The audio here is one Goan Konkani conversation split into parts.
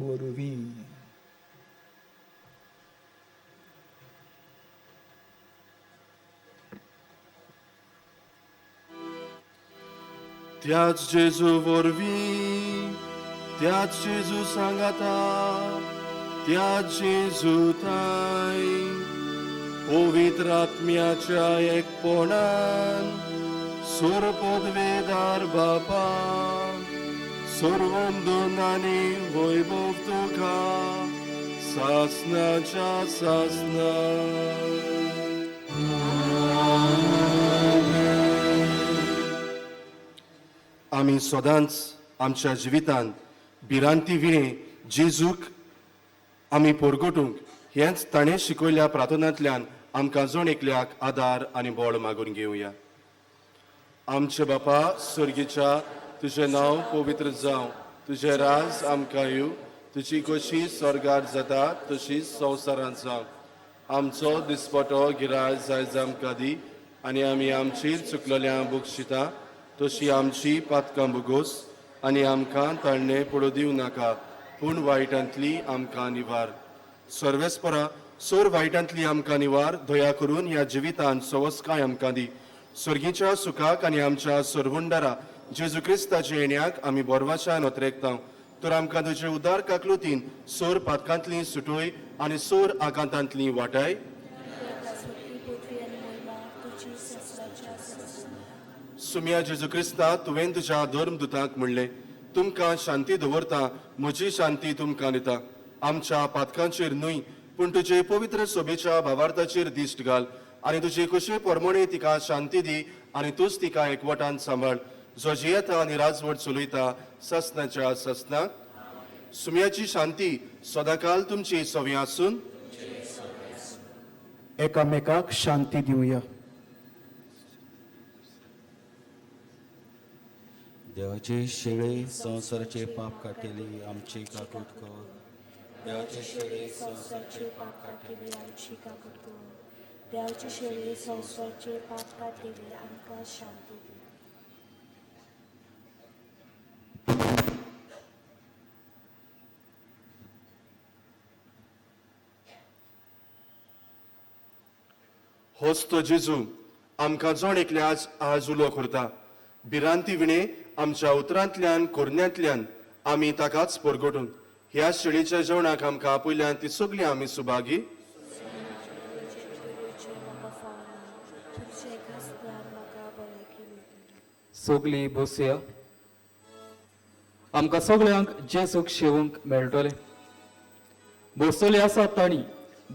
वरवीं. त्याच जेजू वरवीं, त्याच जेजू सांगाता, त्याच जेजू ताय, पवित्र आत्म्याच्या एकपणान, सोर पदवेदार बापा, सर्वंदन आनी वैभव तुका सासनाच्या सासना. आमी सदांच आमच्या जिवितांत भिरांती विणे जेजूक आमी परगटूंक हेंच ताणें शिकयल्या प्रार्थनांतल्यान आमकां जण एकल्याक आदार आनी बळ मागून घेवया. आमचे बापा स्वर्गीच्या, तुजें नांव पवित्र जावं, तुजें राज आमकां येवं, तुजी कशी स्वर्गार जाता तशी संवसारांत जावं. आमचो दिसपटो गिराज जायज आमकां दी आनी आमी आमची चुकलेल्या बक्षिता तशी आमची पातकां भोगोस आनी आमकां ताळणे पडू दिवं नाका, पूण वायटांतली आमकां निवार. सर्वेस्परा सोर वायटांतली आमकां निवार, दया करून ह्या जिवितांत सवस्काय आमकां दी. स्वर्गीच्या सुखाक आनी आमच्या सरवंडारा जेजू क्रिस्ताच्या येण्याक आमी बोरवाच्यान ओतरेकता. तर आमकां तुजे उदार काकलुतीन सोर पातकांतली सुटोय आनी सोर आकांतांतली वाटाय. सुमिया जेजू क्रिस्ता, तुवें तुज्या धर्मदुतांक म्हणलें, तुमकां शांती दवरता, म्हजी शांती तुमकां दिता. आमच्या पातकांचेर न्हय पूण तुजे पवित्र सोबेच्या भावार्थाचेर दिश्ट घाल आनी तुजे कशे परमणे तिका शांती दी आनी तूंच तिका एकवटान सांबाळ, जो जियेता आनी राजवट चलयता ससनाच्या ससनाक. सुम्याची शांती सदांकाल तुमची सवी आसून. एकामेकाक शांती दिवया. देवाचे शेळे संवसाराचे पाप काडटली आमची काकूट कर. देवाचे शेळे संवसाराचे पाप काडटली आमची काकूट कर. देवाचे शेळे संवसाराचे पाप काडटली आमकां शांती दी. होच तो जेजू आमकां जण एकल्या आज आज उलो करता. भिरांती विणे आमच्या उतरांतल्यान कोरण्यांतल्यान आमी ताकाच परगटून ह्या शेळीच्या जेवणाक आमकां आपयल्यान ती सगळीं आमी सुभागी. सगळीं बसया. आमकां सगळ्यांक जेजूक शेवंक मेळटलें. बसतले आसात तांणी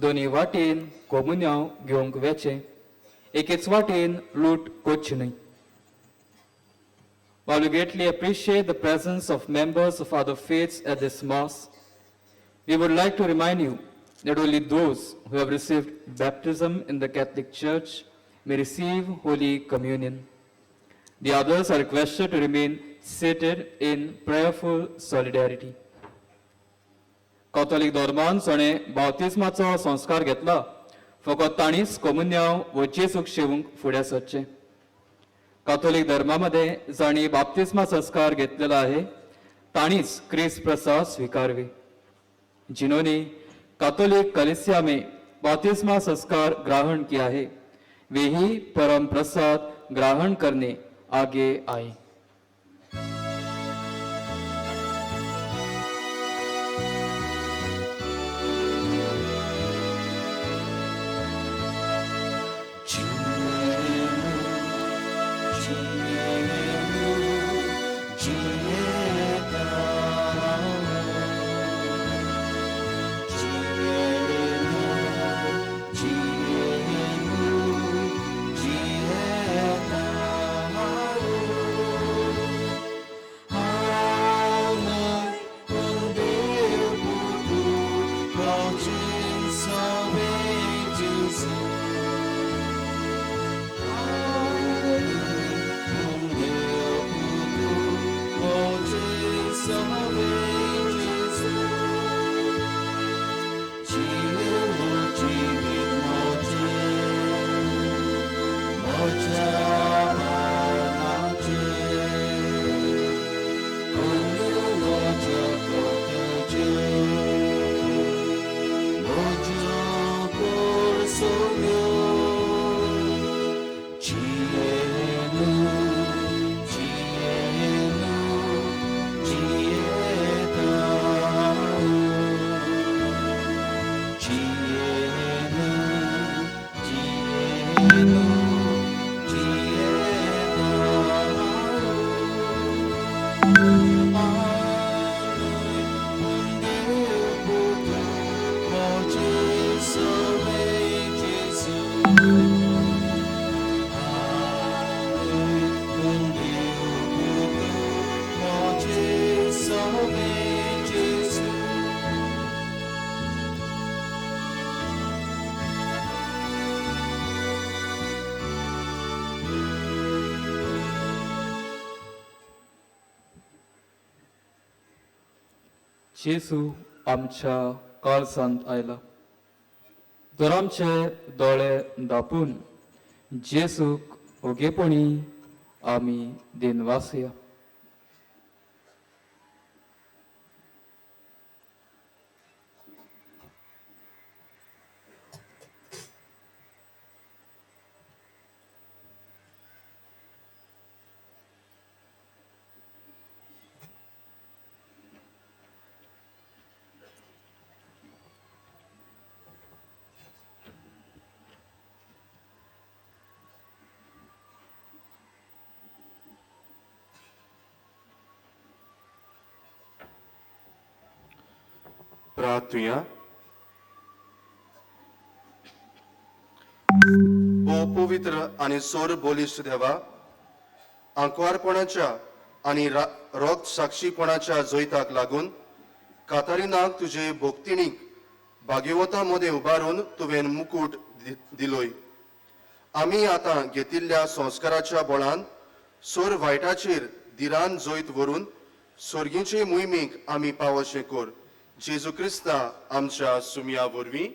दोनी वाटेन कोमुन्यांव घेवंक वेचें, एकेच वाटेन लूट करची न्हय. While we greatly appreciate the presence of members of other faiths at this Mass, we would like to remind you that only those who have received baptism in the Catholic Church may receive Holy Communion. The others are requested to remain seated in prayerful solidarity. Catholic धर्मान जाणें बाप्तिस्माचो संस्कार घेतला फकत तांणीच कोमुन्यांव व जेजूक शेवूंक फुडें सरचें. काथोलिक धर्मामध्ये जांणी बाप्तिस्मा संस्कार घेतलेला आहे तांणीच क्रिस्त प्रसाद स्वीकारवे. जिन्होंने कैथोलिक कलीसिया में बाप्तिस्मा संस्कार ग्रहण किया है वे ही परम प्रसाद ग्रहण करने आगे आए. जियेता. जेजू आमच्या काळजांत आयला. तर आमचे दोळे दापून जेजूक ओगेपणी आमी दिनवासया. प्रार्थुया. ओ पवित्र आनी सोर बोलिश्ट देवा, आंकवारपणाच्या आनी रोग साक्षीपणाच्या जैताक लागून कातारिनाक तुजे भक्तिणीक भाग्यवता मदें उबारून तुवें मुकूट दिलोय. आमी आतां घेतिल्ल्या संस्काराच्या बळान सोर वायटाचेर धिरान जैत व्हरून सोर्गीचे मोहिमेक आमी पावशें कर, जेजू क्रिस्ता आमच्या सुमया वरवीं.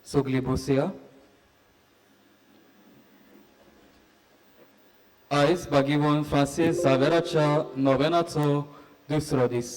सगली बसया. आयज बागीवन फ्रांसीस झावेराच्या नोवेनाचो दुसरो दीस.